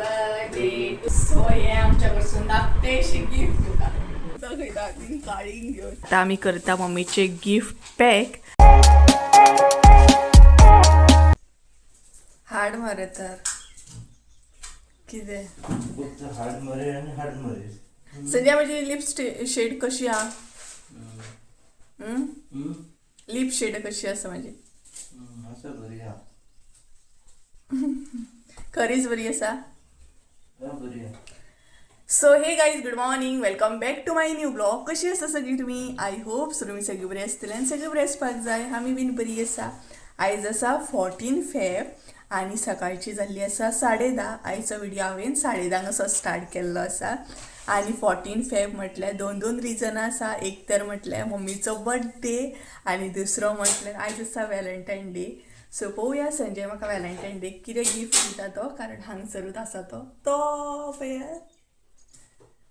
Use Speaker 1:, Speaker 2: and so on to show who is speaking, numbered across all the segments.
Speaker 1: Birthday to. So हे आमच्या कडसून धाकटेशे गिफ्ट तुका. दाखयता हातीन काळींग घेवन. आतां आमी करता मम्मीचे गिफ्ट पॅक. हाड मरे तर कितें.
Speaker 2: फक्त हाड मरे आणि हाड मरे.
Speaker 1: सध्या म्हजी लिप शेड कशी आहा? लिप शेड कशी आसा म्हजी?
Speaker 2: असं बरी हा.
Speaker 1: खरीच बरी आसा.
Speaker 2: हा, बरी हा.
Speaker 1: So hey guys, good morning, welcome back to my new blog. कशी आसा सगळी तुमी? I hope so तुमी सगळी बरी आसतली आनी सगळी बरी आसपाक जाय. आमी बीन बरी आसा. आयज आसा 14 फेब आनी सकाळची जाल्ली आसा 10:30. आयचो व्हिडिओ हांवें 10:30 असो स्टार्ट केल्लो आसा. आनी 14 फेब म्हटल्यार दोन दोन रिजनां आसा. एक तर म्हटल्यार मम्मीचो बड्डे आनी दुसरो म्हटल्यार आयज आसा व्हॅलेंटायन डे. सो पळोवया संजय म्हाका व्हॅलेंटायन डे कितें गिफ्ट दिता तो, कारण हांगसरूच आसा तो तो पळयात.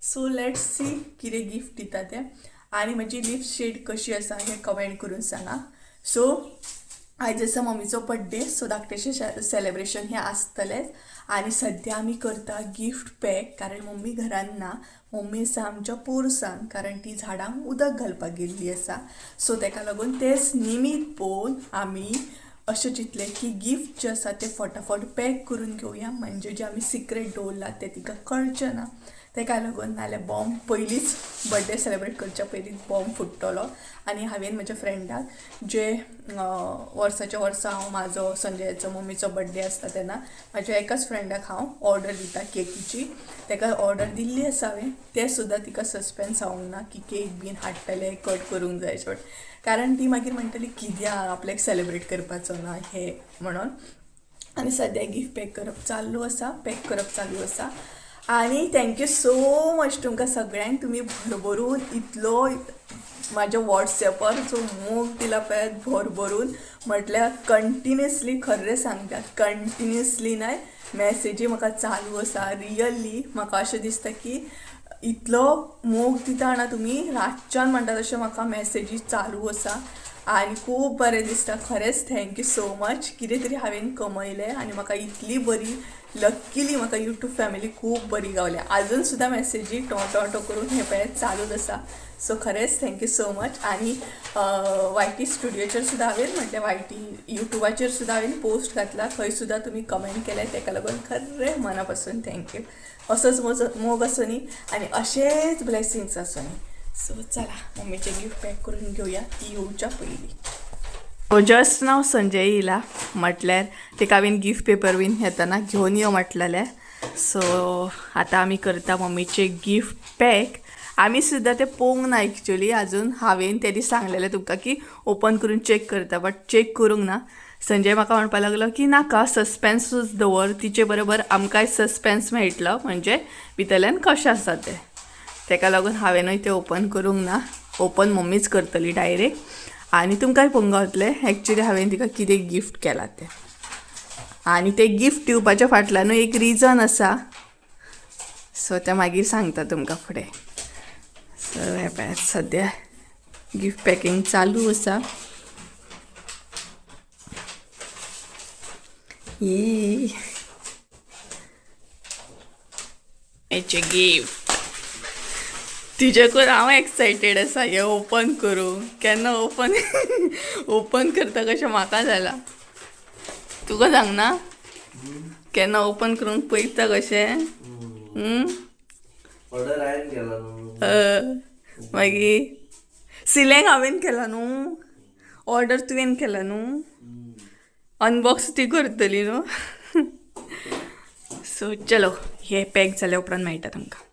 Speaker 1: सो let's see कितें गिफ्ट दिता तें आनी म्हजी लिप शेड कशी आसा हें कमेंट करून सांगा. सो आयज आसा मम्मीचो बड्डे, सो धाकटेशें सेलेब्रेशन हें आसतलेंच. आनी सद्या आमी करता गिफ्ट पॅक, कारण मम्मी घरान ना. मम्मी आसा आमच्या पोरसान, कारण ती झाडांक उदक घालपाक गेल्ली आसा. सो तेका लागून तेंच निमीत पळोवन आमी अशें चिंतलें की गिफ्ट जें आसा तें फटाफट पॅक करून घेवया, म्हणजे जें आमी सिक्रेट दवरलां तें तिका कळचें ना. तेका लागून, नाल्यार बॉम्ब पयलींच बड्डे सेलेब्रेट करच्या पयलींच बॉम्ब फुट्टलो. आनी हांवें म्हज्या फ्रेंडाक जे वर्साच्या वर्सा हांव म्हाजो संजयाचो मम्मीचो बड्डे आसता तेन्ना म्हाज्या एकाच फ्रेंडाक हांव ऑर्डर दिता केकीची. तेका ऑर्डर दिल्ली आसा हांवें, तें सुद्दां तिका सस्पेन्स जावंक ना की केक बीन हाडटले कट करूंक जाय अशें, कारण ती मागीर म्हणटली कित्याक आपल्याक सेलेब्रेट करपाचो ना हें म्हणून. आनी सद्या गिफ्ट पॅक करप चालू आसा, पॅक करप चालू आसा. आनी thank you so much तुमकां सगळ्यांक, तुमी भरभरून इतलो म्हाज्या वॉट्सॅपार जो मोग दिला पळयात भरभरून, म्हटल्यार कंटिन्युअसली, खरें सांगता कंटिन्युअसली न्हय मॅसेजी म्हाका चालू आसा. रियली म्हाका अशें दिसता की इतलो मोग दिता ना तुमी, रातच्यान म्हणटा तशें म्हाका मॅसेजी चालू आसा आनी खूब बरें दिसता. खरेंच thank you so much. कितें तरी हांवें कमयलें आनी म्हाका इतली बरी लक्कीली म्हाका यूट्यूब फॅमिली खूब बरी गावल्या. आजून सुद्दां मॅसेजी टो टो टो करून हे पळयात चालूच आसा. सो खरेंच thank you so much. आनी वायटी स्टुडियोचेर सुद्दां हांवें म्हटल्यार वायटी युट्यूबाचेर सुद्दां हांवें पोस्ट घातला, थंय सुद्दां तुमी कमेंट केले, तेका लागून खरें मना पासून thank you. असोच म्हजो मोग आसूं न्ही आनी अशेंच ब्लेसिंग्स आसूं न्ही. सो चला मम्मीचें गिफ्ट पॅक करून घेवया ती येवच्या पयलीं. जस्ट नाव संजय येयला, म्हटल्यार तेका हांवें गिफ्ट पेपर बीन येतना घेवन यो म्हटलेलें. सो आतां आमी करता मम्मीचें गिफ्ट पॅक. आमी सुद्दां तें पळोवंक ना एक्चुली आजून. हांवें त्या दीस सांगलेलें तुमकां की ओपन करून चॅक करता, बट चॅक करूंक ना. संजय म्हाका म्हणपाक लागलो की नाका, सस्पेन्सूच दवर, तिचे बरोबर आमकांय सस्पेन्स मेळटलो, म्हणजे भितरल्यान कशें आसा तें. तेका लागून हांवेंनूय तें ओपन करूंक ना. ओपन मम्मीच करतली डायरेक्ट आनी तुमकांय पळोवंक गावतलें एक्चुली हांवें तिका कितें गिफ्ट केलां तें. आनी तें गिफ्ट दिवपाच्या फाटल्यानूय एक रिजन आसा, सो तें मागीर सांगता तुमकां फुडें. सो हें पळयात सद्या गिफ्ट पॅकिंग चालू आसा. ये हेचें गिफ्ट तिच्याकून हांव एक्सायटेड आसा हें ओपन करूंक. केन्ना ओपन ओपन करता कशें म्हाका जालां, तुका सांगना केन्ना ओपन करूंक पळयता कशें.
Speaker 2: ऑर्डर हांवें केला न्हू.
Speaker 1: मागीर सिलेंग हांवें केला न्हू, ऑर्डर तुवें केला न्हू, अनबॉक्स ती करतली न्हू. सो चलो हे पॅक जाल्या उपरांत मेळटा तुमकां.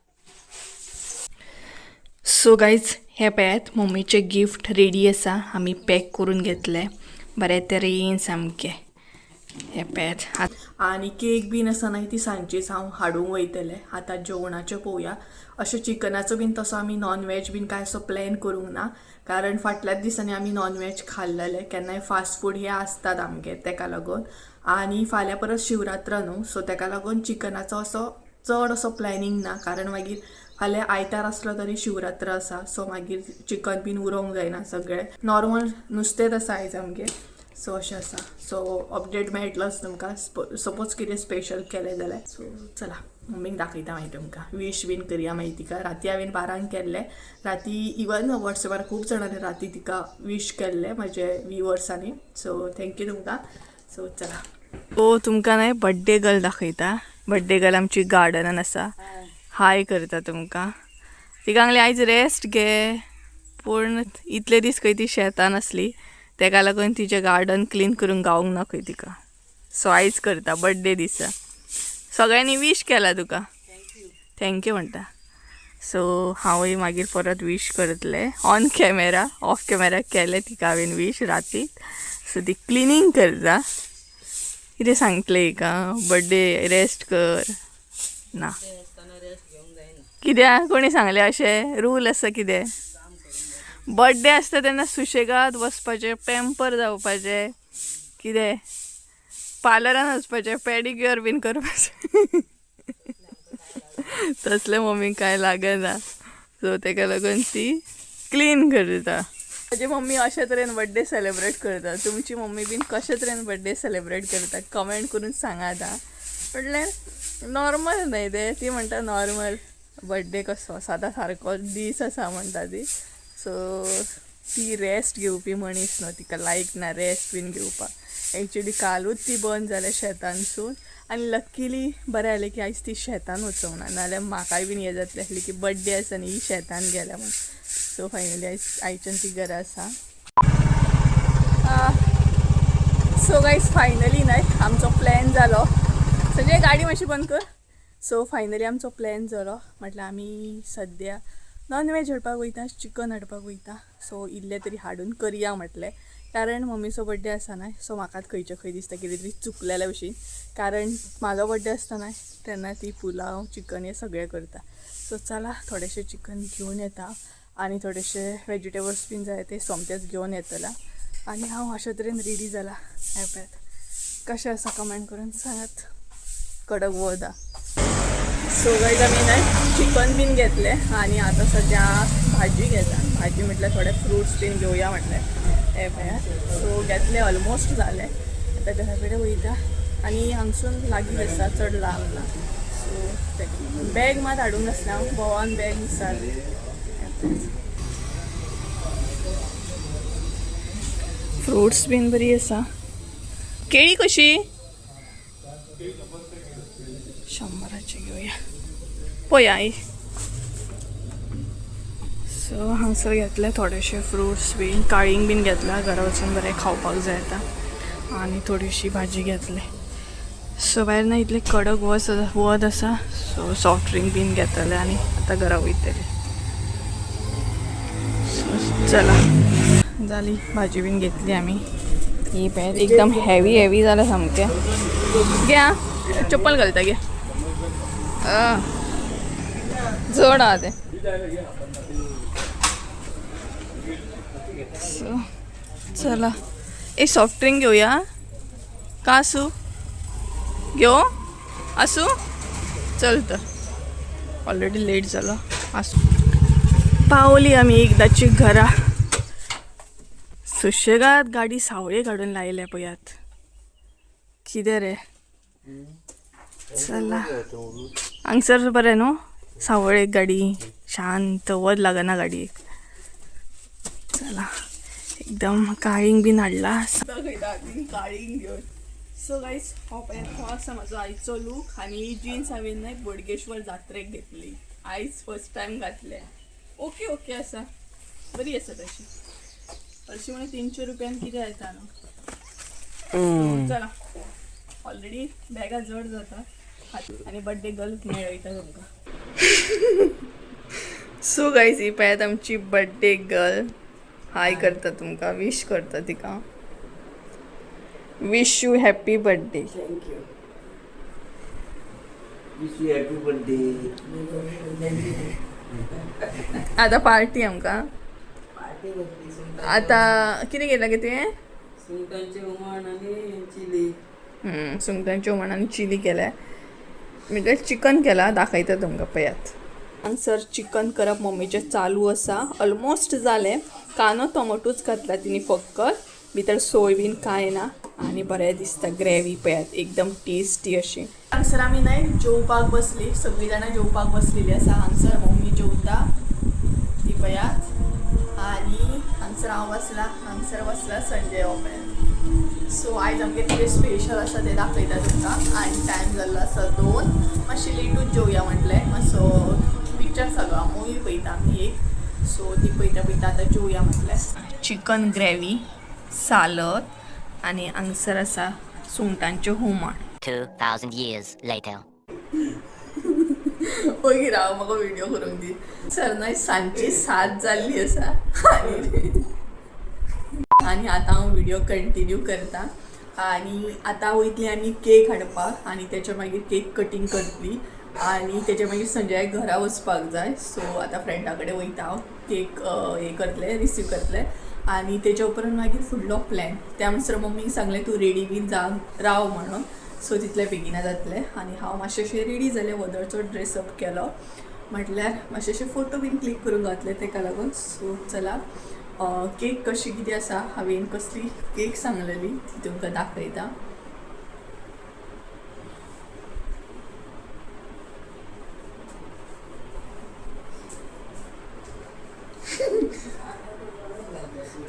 Speaker 1: सो गायज हे पळयात मम्मीचें गिफ्ट रेडी आसा, आमी पॅक करून घेतलें बरें तरेन सामकें. हे पळयात. आनी केक बीन आसा न्हय ती सांजचीच हांव हाडूंक वयतलें. आतां जेवणाचें पळोवया. अशें चिकनाचो बीन तसो आमी नॉन वॅज बीन कांय असो प्लॅन करूंक ना, कारण फाटल्याच दिसांनी आमी नॉन वॅज खाल्लेलें. केन्नाय फास्ट फूड हे आसतात आमगे, तेका लागून. आनी फाल्यां परत शिवरात्र न्हू, सो तेका लागून चिकनाचो असो चड असो प्लॅनिंग ना, कारण मागीर फाल्यां आयतार आसलो तरी शिवरात्र आसा, सो मागीर चिकन बीन उरोंक जायना. सगळें नॉर्मल नुस्तेंच आसा आयज आमगेर. सो अशें आसा. सो अपडेट मेळटलोच तुमकां सपोज कितें स्पेशल केलें जाल्यार. सो चला मम्मीक दाखयता मागीर तुमकां. वीश बीन करया मागीर तिका. राती हांवें 12 केल्लें. राती इवन वॉट्सॅपार खूब जाणांनी राती तिका वीश केल्लें म्हजे व्युवर्सांनी. सो thank you तुमकां. सो चला ओ तुमकां न्हय बड्डे गर्ल दाखयता. बड्डे गर्ल आमची गार्डनान आसा. हाय करता तुमकां. तिका सांगलें आयज रेस्ट घे, पूण इतले दीस खंय ती शेतान आसली, तेका लागून तिचें गार्डन क्लीन करूंक गावूंक ना खंय तिका. सो आयज करता बड्डे दिसा. सगळ्यांनी वीश केला तुका, thank you म्हणटा. सो हांवूय मागीर परत वीश करतलें ऑन कॅमेरा. ऑफ कॅमेरा केलें तिका हांवें वीश राती. सो ती क्लिनींग करता. कितें सांगतलें हिका, बड्डे रेस्ट कर ना कित्याक? कोणी सांगलें अशें? रूल आसा कितें? बड्डे आसता तेन्ना सुशेगाद वचपाचें, पॅम्पर जावपाचें, कितें पार्लरान वचपाचें, पेडिक्युअर बीन करपाचें. तसलें मम्मीक कांय लागना. सो तेका लागून ती क्लीन करता. म्हजी मम्मी अशे तरेन बड्डे सेलेब्रेट करता. तुमची मम्मी बीन कशे तरेन बड्डे सेलेब्रेट करता कमेंट करून सांगात. म्हटल्यार नॉर्मल न्हय तें. ती म्हणटा नॉर्मल बड्डे कसो सादां सारको दीस आसा म्हणटा ती. सो ती रेस्ट घेवपी मनीस न्हू, तिका लायक ना रेस्ट बीन घेवपाक. एक्चुली कालूच ती बंद जाल्या शेतानसून आनी लक्कीली बरें जालें की आयज ती शेतान वचूंक ना, नाजाल्यार म्हाकाय बीन हें जातलें आसलें की बड्डे आसा न्ही ही शेतान गेल्या म्हूण. सो फायनली आयज आयच्यान ती घरा आसा. सो गायज फायनली न्हय आमचो प्लॅन जालो. संजय गाडी मातशी बंद कर. सो फायनली आमचो प्लॅन जालो. म्हटल्यार आमी सद्या नॉन वेज हाडपाक वयता, चिकन हाडपाक वयता. सो इल्लें तरी हाडून करया म्हटलें, कारण मम्मीचो बड्डे आसा न्हय. सो म्हाकाच खंयचे खंय दिसता कितें तरी चुकलेल्या भशेन, कारण म्हाजो बड्डे आसता न्हय तेन्ना ती पुलाव चिकन हें सगळें करता. सो चला थोडेशें चिकन घेवन येता आनी थोडेशे वेजिटेबल्स बीन जाय ते सोमतेच घेवन येतला. आनी हांव अशे तरेन रेडी जाला. हें पळयात कशें आसा कमेंट करून सांगात. कडक वता. सो गायज आमी न्हय चिकन बीन घेतलें आनी आतां सद्या भाजी घेता. भाजी म्हटल्यार थोडे फ्रुट्स बीन घेवया म्हटलें. हें पळयात. सो घेतलें, ऑलमोस्ट जालें. आतां घरा कडेन वयता आनी हांगसून लागींच आसा, चड लांब ना. सो तें बॅग मात हाडूंक नासलें हांव, घोवान बॅग विसरलें. फ्रुट्स बीन बरी आसा. केळी कशी? 100 घेवया पळया. सो हांगसर घेतले थोडेशे फ्रुट्स बीन, काळींग बीन घेतला, घरा वचून बरें खावपाक जाय आतां. आनी थोडीशी भाजी घेतली. सो भायर ना इतलें कडक वत आसा. सो सॉफ्ट ड्रिंक बीन घेतले आनी आतां घरा वयतले. सो चला जाली भाजी बीन घेतली आमी. ही पळयात एकदम हेवी हेवी जालें सामकें. घे चप्पल घालता घे, जड आहा तें. सो चला एक सॉफ्ट ड्रिंक घेवया का? आसूं घेवं? आसूं चल तर, ऑलरेडी लेट जालो. आसूं. पावली आमी एकदाची घरा. सुशेगाद गाडी सावळे काडून लायल्या पळयात. कितें रे, चला हांगसर बरें न्हू, सावळेक गाडी शांत, वत लागना गाडयेक. चला एकदम काळींग बीन हाडला, काळींग घेवन. सो गायज हो पळयात, हो आसा म्हाजो आयचो लूक. आनी ही जिन्स हांवें न्हय बोडगेश्वर जात्रेक घेतली, आयज फर्स्ट टायम घातले. ओके ओके आसा, बरी आसा तशी. हरशीं म्हणून 300 रुपयान कितें येता न्हू. चला ऑलरेडी बॅगां जड जाता आनी बड्डे गर्ल मेळयता तुमकां. सो गायज ही पळयात आमची बड्डे गर्ल. हाय करता तुमकां, विश करता तिका. Wish you happy birthday.
Speaker 2: Thank you. Wish you happy birthday.
Speaker 1: आतां पार्टी आमकां. आतां कितें घेतलां गे तुवें?
Speaker 3: सुंगटांचें हुमण आनी चिली.
Speaker 1: सुंगटांचें हुमण आनी चिली केल्या. म्हणजे चिकन केला, दाखयता तुमकां पळयात. हांगसर चिकन करप मम्मीचें चालू आसा, ऑलमोस्ट जालें. कांदो टोमोटोच घातला तिणी फकत. भितर सोय बीन कांय ना आनी बरें दिसता ग्रेवी पळयात एकदम टेस्टी अशी. हांगसर आमी न्हय जेवपाक बसली, सगळीं जाणां जेवपाक बसलेली आसा. हांगसर मम्मी जेवता ती पळयात आनी हांगसर हांव बसला, हांगसर बसला संजय हो पळयात. सो आयज आमगेर कितें स्पेशल आसा तें दाखयता तुमकां. आनी टायम जाल्लो आसा 2, मातशें लेटूच जेवया म्हटलें. मातसो पिक्चर चालू आहा, मुवी पळयता आमी एक. सो ती पळयता पळयता आतां जेवया म्हटलें. चिकन ग्रेवी, सालद आनी हांगसर आसा सुंगटांचें हुमण.
Speaker 4: 2,000 years later.
Speaker 1: मागीर हांव म्हाका व्हिडियो करूंक दी. सर न्हय सांजची 7 जाल्ली आसा आनी आतां हांव व्हिडियो कंटिन्यू करता. आनी आतां वयतली आमी केक हाडपाक आनी तेच्या मागीर केक कटींग करतली आनी तेच्या मागीर संजयाक घरा वचपाक जाय. सो आतां फ्रेंडा कडेन वयता हांव, केक हें करतलें, रिसीव करतलें आनी तेच्या उपरांत मागीर फुडलो प्लॅन. त्या म्हणसर मम्मीक सांगलें तूं रेडी बीन जावन राव म्हणून. सो तितलें बेगिना जातलें. आनी हांव मातशें अशें रेडी जालें, व्हदळचो ड्रेसअप केलो म्हटल्यार मातशें अशें फोटो बीन क्लिक करूंक घातले तेका लागून. सो चला केक कशी कितें आसा, हांवें कसली केक सांगलेली ती तुमकां दाखयता.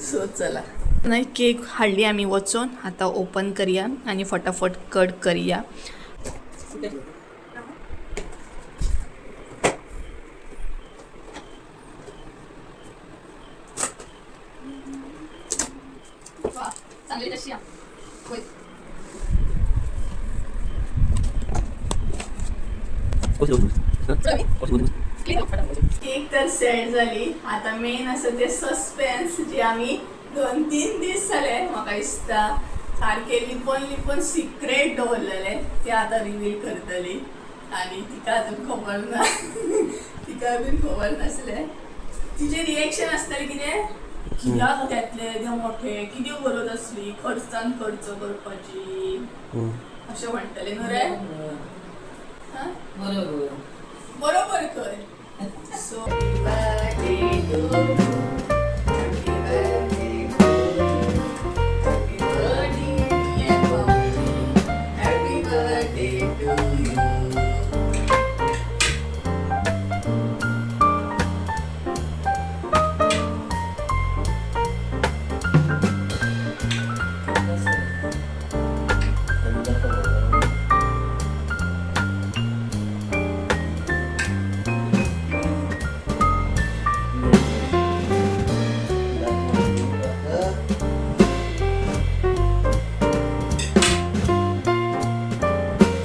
Speaker 1: सो चला न्हय केक हाडली आमी वचून, आतां ओपन करया आनी फटाफट कट करया. चांगली तशी केक तर सेट झाली. आता मेन आसा ते सस्पेन्स जे आमी 2-3 दीस जाले म्हाका दिसता सारके लिपोन लिपोन सिक्रेट दवरलेले ते आतां रिवील करतली. आनी तिका अजून खबर ना, तिका बीन खबर नासलें. तिजें रिएक्शन आसतलें कितें, कित्याक घेतले ते मोठे, कितें गरज आसली खर्चान खर्च करपाची अशें म्हणटलें न्हू रे.
Speaker 3: बरोबर
Speaker 1: बरोबर कर. So happy birthday to you, happy birthday to you, happy birthday dear mummy, happy birthday to you.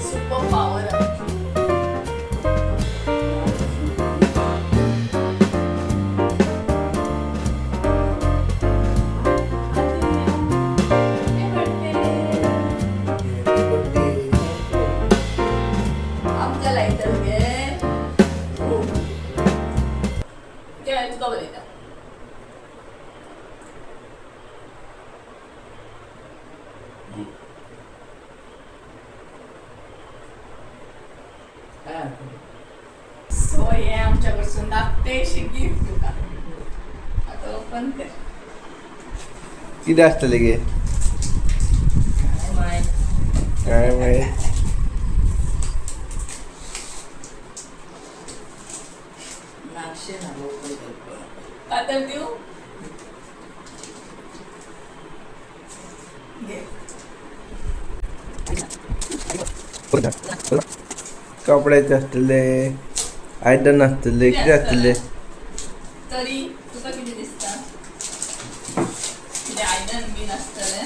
Speaker 1: Super power आमची. आमकां लायटर गे ते तुका बरयता. सो हे आमच्या कडसून धाकटेशें गिफ्ट तुका, आतां ओपन कर.
Speaker 2: कितें आसतलें गे काय माहीत.
Speaker 1: कातर दिवं घे.
Speaker 2: कपड्याचे आसतले, आयदन आसतले, कितें आसतले.
Speaker 1: तरी तुका कितें दिसता, कितें आयदन बीन आसतलें,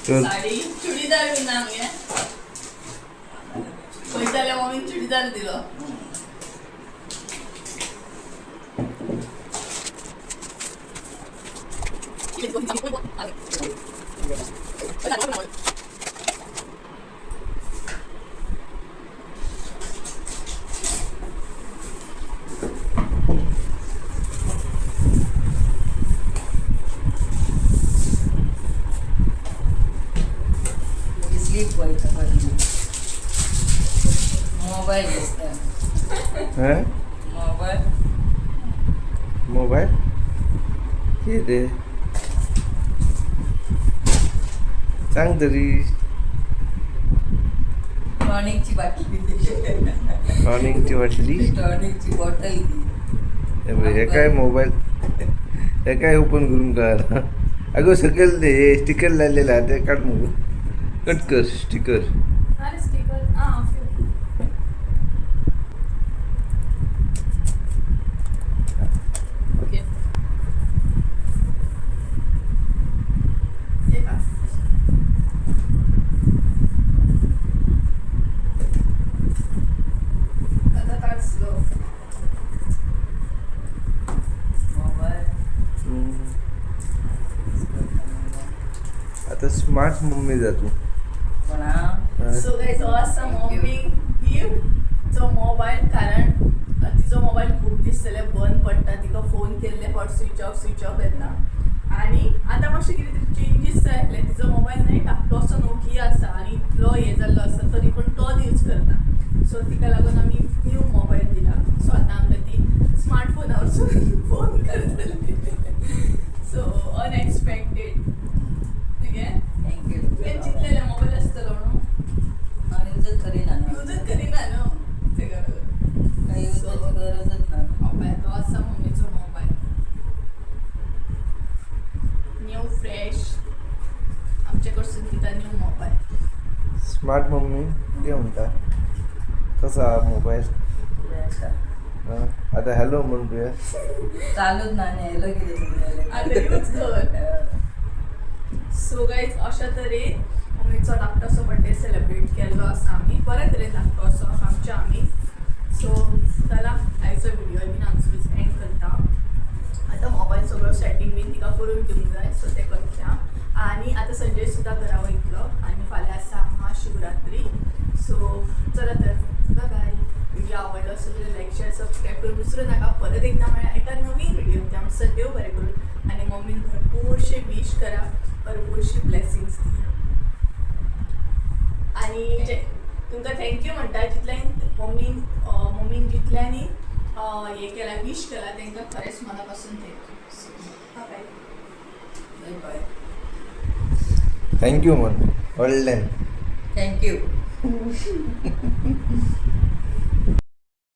Speaker 1: साडी चुडीदार बीन ना मगे. पळयता जाल्यार मम्मीन चुडीदार दिलो.
Speaker 3: स्लीप वयता फाटल्यान मोबायल दिसता.
Speaker 2: हें
Speaker 3: मोबायल
Speaker 2: मोबायल कितें? सांग तरी.
Speaker 3: टॉनिकची बाटली.
Speaker 2: टॉनिकची बाटली.
Speaker 3: टॉनिकची बॉटल दी.
Speaker 2: हे बघ, हे काय मोबाईल, हे काय ओपन करून कळालं. अगं सकल ते हे स्टिकर लावलेलं आहे ते काढ, मग कट कर स्टिकर.
Speaker 1: अरे स्टिकर, हां ओके. आता काढलो.
Speaker 3: मोबाईल.
Speaker 2: आता स्मार्ट मम्मी जा तू.
Speaker 3: पण हा
Speaker 2: हा.
Speaker 1: सो गाईज, हो आसा
Speaker 3: Thank you.
Speaker 1: Mummy gift जो मोबायल, कारण तिचो मोबायल खूब दीस जाले बंद पडटा. तिका फोन केल्ले फावट स्विच ऑफ स्विच ऑफ येता आनी आतां मातशें कितें तरी चेंजीस जाय आसले. तिचो मोबायल न्हय धाकटो असो नोकिया आसा आनी इतलो हें जाल्लो आसा तरी पण तोच यूज करता. सो तिका लागून आमी न्यू मोबायल दिला. सो आतां आमकां ती स्मार्टफोना वरसून फोन करतली. सो अनएक्सपेक्टेड, ठीक आहे.
Speaker 3: Thank you.
Speaker 1: तुवें चिंतलेलें मोबायल आसतलो म्हणून?
Speaker 3: हांव यूजच करिना न्हू.
Speaker 1: युजच करिना न्हू तेका लागून.
Speaker 3: काही युजाची गरजच ना.
Speaker 1: मोबायल तो आसा मम्मीचो मोबायल, न्यू फ्रेश आमचे कडसून दिता न्यू मोबायल.
Speaker 2: स्मार्ट मम्मी कितें म्हणटा, कसा हा मोबायल? हा? आता हॅलो म्हण तुवें.
Speaker 3: चालूच ना आनी हॅलो कितें तुमगेलें.
Speaker 1: आतां यूज कर. सो गायज, अशा तरेन मम्मीचो धाकटोसो बड्डे सेलिब्रेट केल्लो आसा आमी. बऱ्या तरेन धाकटोसो आमच्या आमी. सो चला, आयचो व्हिडिओ बीन हांगसरूच एंड करता. आतां मोबायल सगळो सेटींग बीन तिका करून दिवंक जाय, सो तें करतलें हांव. आनी आतां संजय सुद्दां घरा वयतलो आनी फाल्यां आसा महाशिवरात्री. सो चला तर, बाय बाय. व्हिडिओ आवडलो आसत जाल्यार लायक, शेअर, सबस्क्रायब करून विसरू नाका. परत एकदा म्हळ्यार एका नवीन व्हिडिओ त्या म्हणसर देव बरें करून आनी मम्मीन भरपूरशे विश करा, भरपूरशी ब्लेसिंग्स दिया. आनी जे तुमकां thank you म्हणटा, जितल्यान मम्मीन मम्मीन जितल्यांनी हें केलां, विश केलां, तांकां खरेंच मना पासून thank you. So bye.
Speaker 3: Bye bye.
Speaker 2: Thank you म्हण व्हडल्यान.
Speaker 3: Thank you.